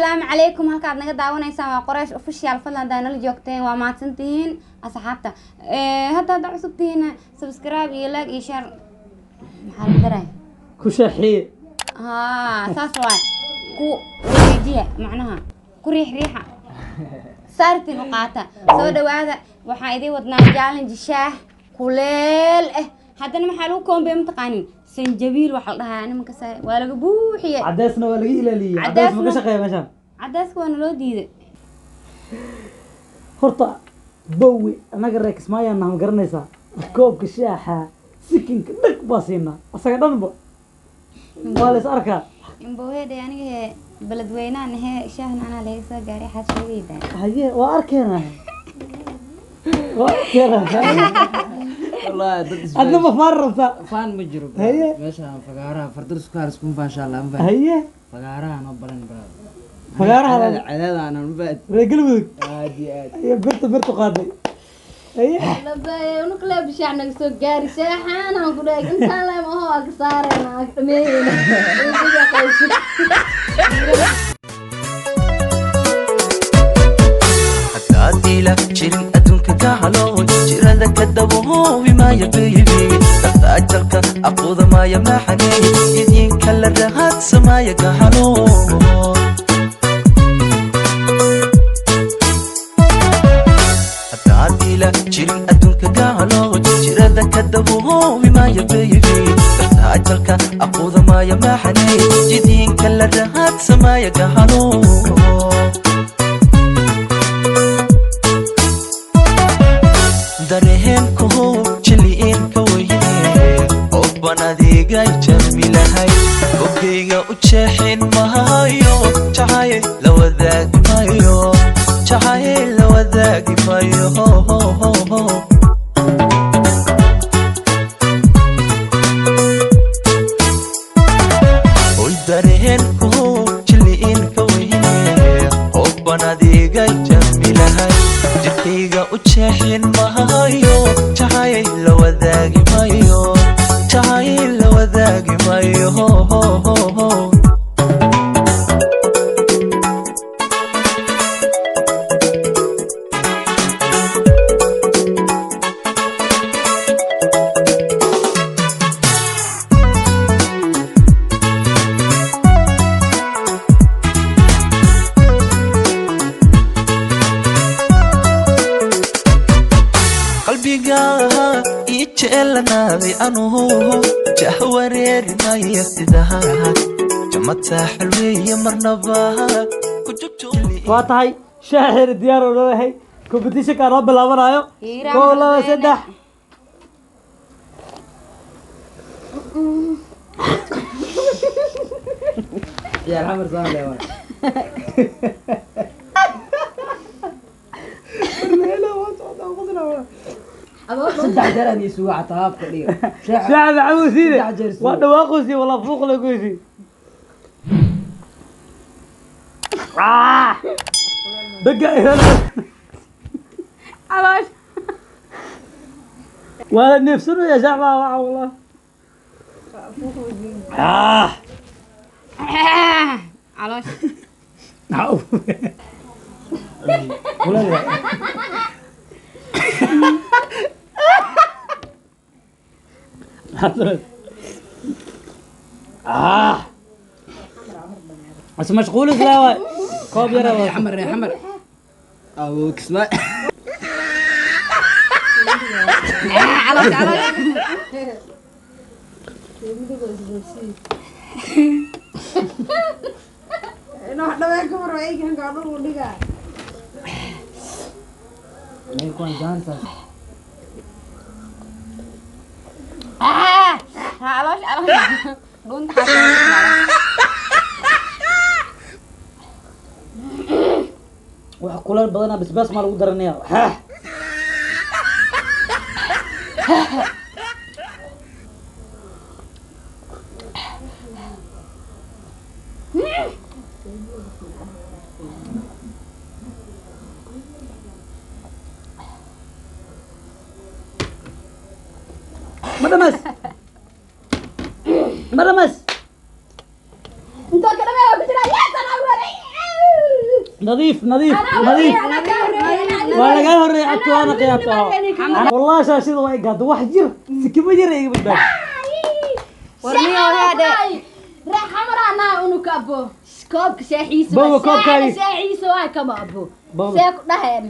Assalaamu calaykum, halkaad naga daawanaysaan waa Qoreysh Official. Fadlan haddaa nala joogteen waa mahadsantihiin asxaabta. Hadda cusub tihiin, subscribe iyo like iyo share, maxaa lagu daray? Ku shaaxiye. Haa, saas waay, ku wareejiya, macnaha ku riix riixa saartin u qaata. Soo dhawaada, waxaan idiin wadnaa challenge shaah kuleel ah. Haddana maxaa lagu koombeey mataqaanin? Sanjabiil waxaa la dhahaa nimanka saa waa laga buuxiyey. Cadeysna waa laga ilaaliyey. Cadeys ma ka shaqeeya meeshaan? Cadeyska waa naloo diiday. Horta bowi, annaga reer Kismaayaan ma garanaysaa? Koobka shaaxa sikinka dhag baa siinaa, asaga dhanba waa la is arkaa. Imboweede, aniga he beledweynahan he, shaahna anaa laga soo gaaray, waxaad sheegaydaa. Haye, waa arkeena, waa arkeena. Wallahi dad is Adna ma faan rabtaa? Faan ma jiro. Haye. Meeshaan fagaaraha fardar sukaar isku faan, insha Allah ma faan. Haye. Fagaaraha noo baran, brother. Fagaaraha. Cadaada aanan ma faan. Reer Galmudug. Aad iyo aad. Haye, birta birtu qaaday, haye. Unukle bishaac naga soo gaari shaaxaan aan ku dhahay intaan leem aho aa ka saarayna aa ka dhameeyeyna. Haddaad ila jirin adduunka ka halooy, jirada ka daboobi maaya baby, dhaqaajalka aqooda maaya maxaney, idinka la rahaadsamaya ka haloo. Haddaad ila jirin adduunka ka halooy, jirada ka daboobi maaya baby, dhaqaajalka aqooda maaya maxaney, idinka la rahaadsamaya ka haloo. Dareenkaho jiliinka weyne qofban adiga jamilahay, ogeyga u jeexin mahayo, jacayl la wadaagi mayo, jacayl la wadaagi mayo. Oy, dareenkaho jiliinka weyne qofban adiga jamilahay, jirkayga u jeexin mahayo, jacayl la wadaagi mayo, jacayl la wadaagi mayo. Qalbiga ii jeelanaaday anuhu jahwareeri maya, sidaha jamataa xalweeye marnaba. Waa tahay, shaaxeena diyaar oo leeyahay, competitionkaa noo bilaabanayo. Hiiraan. Kow, laba, Beledweyne. Saddex. Ciyaar xamar saan leeyahay. Saddex jeer aan isugu xataa haafka dhiga. Shaaxa maxamuusiine. Saddex jeer sugo. Waa dhawaaqosi walaa fuuq lagoysi. Daga. Caloosh. Waa la neefsanaya shacbaa waxa wallah. Caloosh. Kuleel waay. Maxaad samaysay? Is mashquul isla waay, koob yara waa. Xamar, reer xamar awow Kismaa. Caloosh, caloosh. Inuu dhaween ka maro eygan gaadho uu dhigaa. Kuwan jaantaas. Caloosh, caloosh, dhuunta xataa. Wax kuleel badanaa, basbaas maa lagu daranaya? Ha. Ma dhamas, ma dhamas. Intoo ka dhamee waa ku jiraa, yes, anaa waray. Nadiif, nadiif, nadiif. Waa lagaa horreeyay, cabtu waana qiyaabta. Wallahi shaashida waa igaado wax jir sikima jir iga badbaad. Warniyo heede. Reexamaraanaa unuka abo koobka shaaxiisa. Bawa koobkaagi. Shaaxiisa waa kama abo. Bawa. See ku dhaheen?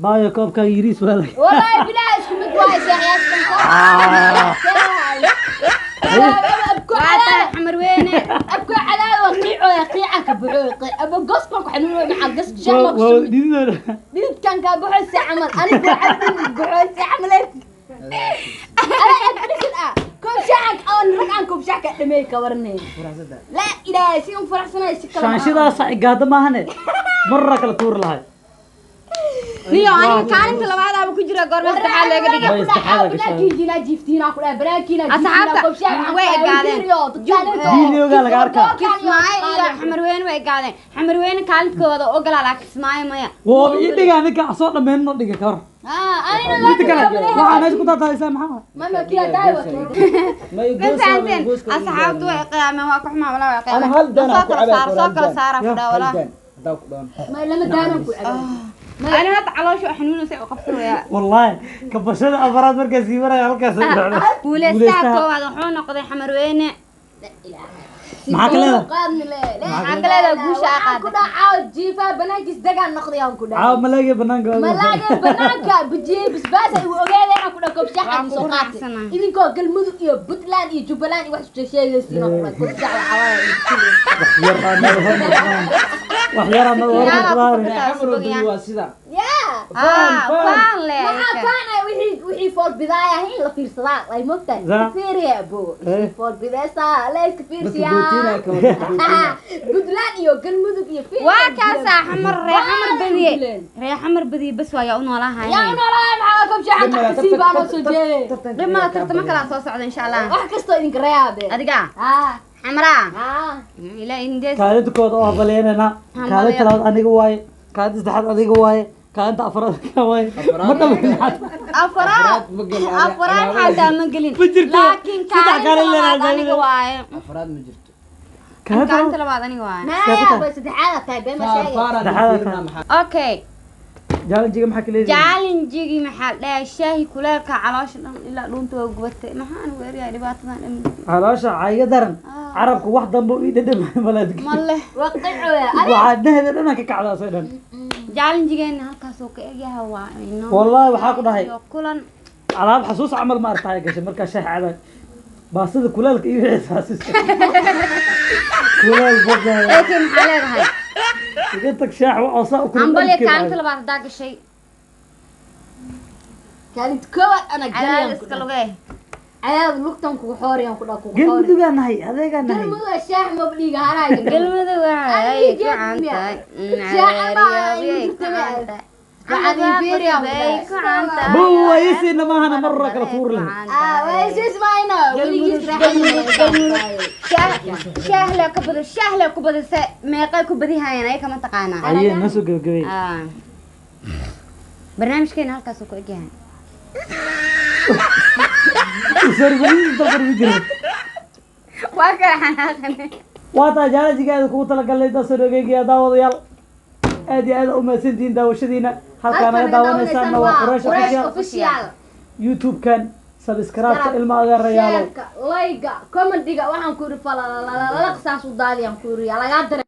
Baayo, koobkaaga yiriis waa la. Wallaahi bilaahi isku mid waay shaaxiyaaskan. Waa tahay Xamar Weyne. Abko cadaad waa qiico, qiica ka baxo abo, gos baan ku xanuuno, maxaa gas shax ma ku Waa shubin. dhididooda. Dhididkan kaa baxo si camal anigu cabdin baxo si camal ana adrisin ah koob shaac aan rag aan koob shaac ka dhameey ka warnay. La ilaahay si un faraxsanay si kala. Shaashidaasa igaado maahane marra kala tuuri lahay. Niyo, aniga kaalinta labaadaaba ku jira, goorma saddexaad looga dhigay? Way saddexaad gashay. Banaakiina jiiftiina ku dhahay banaakiina. Asxaabta way egaadeen. Videoga laga arkaa. Kismaayo iyo Xamar Weyne way gaadeen. Xamar Weyne kaalintkooda ogolaa, laakiin Kismaayo maya. Waa ii dhigaa ninka soo dhammeynno dhiga ka hor. Midda kale waxaa meesha ku taataysaa maxaa? Mama kiya daawa. Ma fahanteen? Asxaabtu way qiyaameen, waa ku xumaa walaa, way Ana qiyaameen. hal daan Soo aan ku kala cabaa. saara, soo kala saara ku dhaa walaa. Hadaa ku dhoon. Ma lama daanan ku cabo. Ani hadda caloosha oo xanuunaysa oo qabsanaya. Wallaahi kabashada afaraad markaa sii maraya halkaas ay dhacdo. Guuleystaha koowaad wuxuu noqday Xamar Weyne. Maxaa ka leedahay? Qaadni le. Maxaa ka leedahay guusha aa Waxaan ku qaaday? dhacaa jiifa banaankiis dagaan noqday aan ku Caawa dhahay. malaagii banaanka. Malaaga banaanka bijiye bisbaas ay u ogaadeen aan ku dhahay koob shaax Waan soo kugu qaatay. raacsanahay. Idinkoo Galmudug iyo Puntland iyo Jubbaland iyo wax isku sheegaysiin oo ku dhahay koob shaax waxaa waaye. Wax yar aan Yaa, hor. Xamar wadani waa sida. Yaa. Ah, faan le. Maxaa faanay? Wixii fool bidaaya in la fiirsadaa ay mogtahay. Fiiriya abo. Wixii fool bidaysa la iska Dadka fiirsiyaa. bootiina ka wada bootiina. Puntland iyo Galmudug iyo fiir. Waa kaasaa Xamar, ree Xamar badiye, ree Xamar badiye bas waa yaa u noolahaye. Yaa noolaa maxaa koob shaax ka sii baan oo soo jeeday. Dhib mala, tartamo kalaa soo socda insha Allah. Wax kastoo idinka reeyabe. Adiga Ah. Xamaraa Ah. ilaa indees. Kaalinta kooda oo habaleenana, kaalinta labaad aniga waaye, kaalinta saddexaad adiga waaye, kaalinta afraad adiga waaye. Ma dhamin xataa. Afraad, ma gelin. afraad xataa ma gelin. Ma jirto. Laakiin Saddex kaalinta kaalin labaad leedahay. aniga waaye. Afraad ma jirto. Kaalinta Kaalinta labaad aniga waaye. Maya bay saddexaad tahay been ma sheegay. Faar Saddexaad fiirina maxaa? Okay. Jaalanjiga maxaa ka leedahay? Jaalinjigii maxaa la dhahay? Shaahi kuleelka caloosha dhan ilaa dhuunta waa gubatay. Maxaan weeriyaa dhibaatadan dhan? Caloosha cayga daran, carabka wax dambe ii dhadhamay malaad. Ma leh. Waqicoya. Waxaa dhehda dhan ka kacdaa soo dhan. Jaalinjigeena halkaasoo ka egyaha waa inoo Wallaahi waxaa ku dhahay iyo kulan. Alaab xasuus camal ma aragtay gashay markaa shaah cabay baastada kuleelka iyo wixii xasuus kuleel badan. Eeke, maxaa leedahay? Iga tag shaax oo saa u kulul. Hambalya, kaalinta labaad haddaa gashay. Kaalinta koowaad ana cadaad galayaan ku iska dhahay. lugee. Cadaad lugtan kugu xooriyaan ku dhahay kugu xooriyan. Galmudugaa nahay, adeegaa nahay. Galmudug shaah ma dhiiga haraaga. Galmudug waxay ku caan tahay. Bow waayisiina maahana marra kala tuuri lahayd. Ah, way ismayna weligiis raaxada. Shaah ka bada, shaah le ku badise, meeqay ku badihayaan ayaga ma taqaanaa? Ayee, noo soo gabagabay. Ah. Barnaamijkeena halkaasuu ku egyahay. Sorry, ma jiro. Waa kala xanaaqane. Waa tahay jaalajigaada kugu talagalnay intaasoo dhogeygaya. Daawadayaal, aad iyo aad u mahadsantihiin daawashadiina. Halkaa naga daawanaysaanna waa Quraysh Official. Official. YouTube-kan subscribe-ta, ilma adeerayaalo. Share-ka, like-ga, comment-iga, waxaan ku yiri falalalala saas u daadiyaan ku yiri lagaa dareemo.